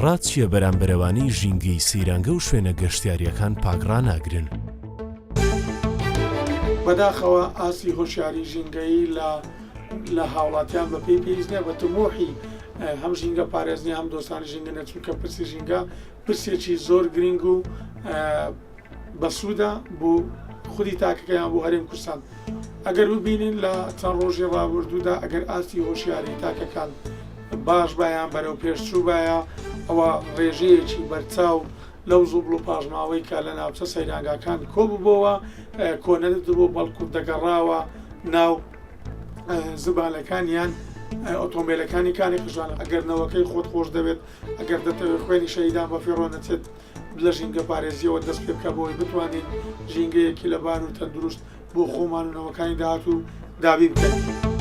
ڕات چییە بەرامبەرەوانەی ژینگەی سەیرانگە و شوێنە گەشتیارییەکان پاک ڕاناگرن؟ بەداخەوە ئاستی هۆشیاری ژینگەیی لە لە هاوڵاتیان بە پێی پێویست نیە بە تموحی هەم ژینگە پارێز نیە هەم دۆستانی ژینگە نیە چونکە پرسی ژینگە پرسێکی زۆر گرنگ و بەسوودە بۆ خودی تاکەکەیان بۆ هەرێم کوردستان ئەگەر ببینین لە چەند ڕۆژی ڕابردوودا ئەگەر ئاستی هۆشیاری تاکەکان باش بایان بەرەو پێشچووبایە ئەوە ڕێژەیەکی بەرچاو لەو زوبڵ و پاشماوەی کە لە ناوچە سەیرانگاکان کۆببۆوە کۆنەدەبوو بەڵکو دەگەڕاوە ناو زبالەکان یان ئۆتۆمبیلەکانی کانی قژان ئەگەر نەوەکەی خۆت خۆش دەوێت ئەگەر دەتەوێت خوێنی شەهیدان بەفیڕۆ نەچێت لە ژینگە پارێزیەوە دەست پێ بکە بۆی بتوانین ژینگەیەکی لەبار و تەندروست بۆ خۆمان و نەوەکانی داهاتوو دابین بکەین.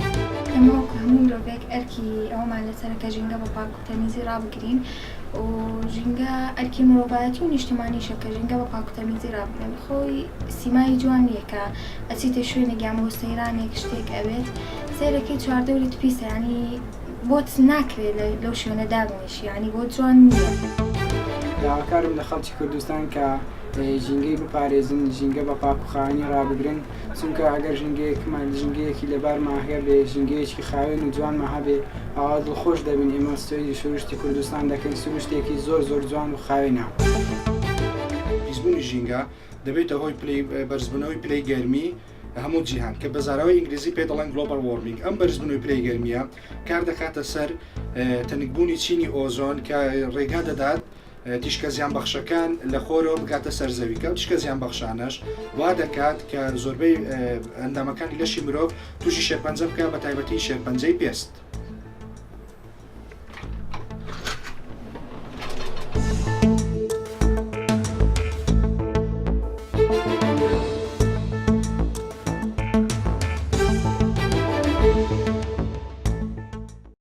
ئێمە وەکو هەموو مرۆڤێک ئەرکی ئەوەمان لەسەرە کە ژینگە بە پاک و تەمیزی ڕابگرین و ژینگە ئەرکی مرۆڤایەتی و نیشتیمانیشە کە ژینگە بە پاک و تەمیزی ڕابگرن خۆی سیمای جوان نییە کە ئەچیتە شوێنێک یان بۆ سەیرانێک شتێک ئەوێت سەیرەکەی چواردەورت پیسە یانی بۆت ناکرێت لەو شوێنە دابنیشی یانی بۆت جوان نییە. داواکارم لە خەڵکی کوردستان کە ژینگەی بپارێزن، ژینگە بە پاک و خاوێنی ڕابگرن، چونکە ئەگەر ژینگەیەکمان ژینگەیەکی لەبارمان هەبێ، ژینگەیەکی خاوێن و جوانمان هەبێ، ئەوا دڵخۆش دەبین، ئێمە سەیری سروشتی کوردستان دەکەین، سروشتێکی زۆر زۆر جوان و خاوێنە. پیسبوونی ژینگە دەبێتە هۆی پلەی بەرزبوونەوەی پلەی گەرمی هەموو جیهان کە بە زاراوەی ئینگلیزی پێ دەڵێن global warming ئەم بەرزبوونەوەی پلەی گەرمیە کار دەکاتە سەر تەنکبوونی چینی ئۆزۆن کە ڕێگا دەدات تیشکە زیانبەخشەکان لە خۆرەوە بگاتە سەر زەوی کە ئەو تیشکە زیانبەخشانەش وا دەکات کە زۆربەی ئەندامەکانی لەشی مرۆڤ تووشی شێرپەنجە بکە بە تایبەتی شێرپەنجەی پێست.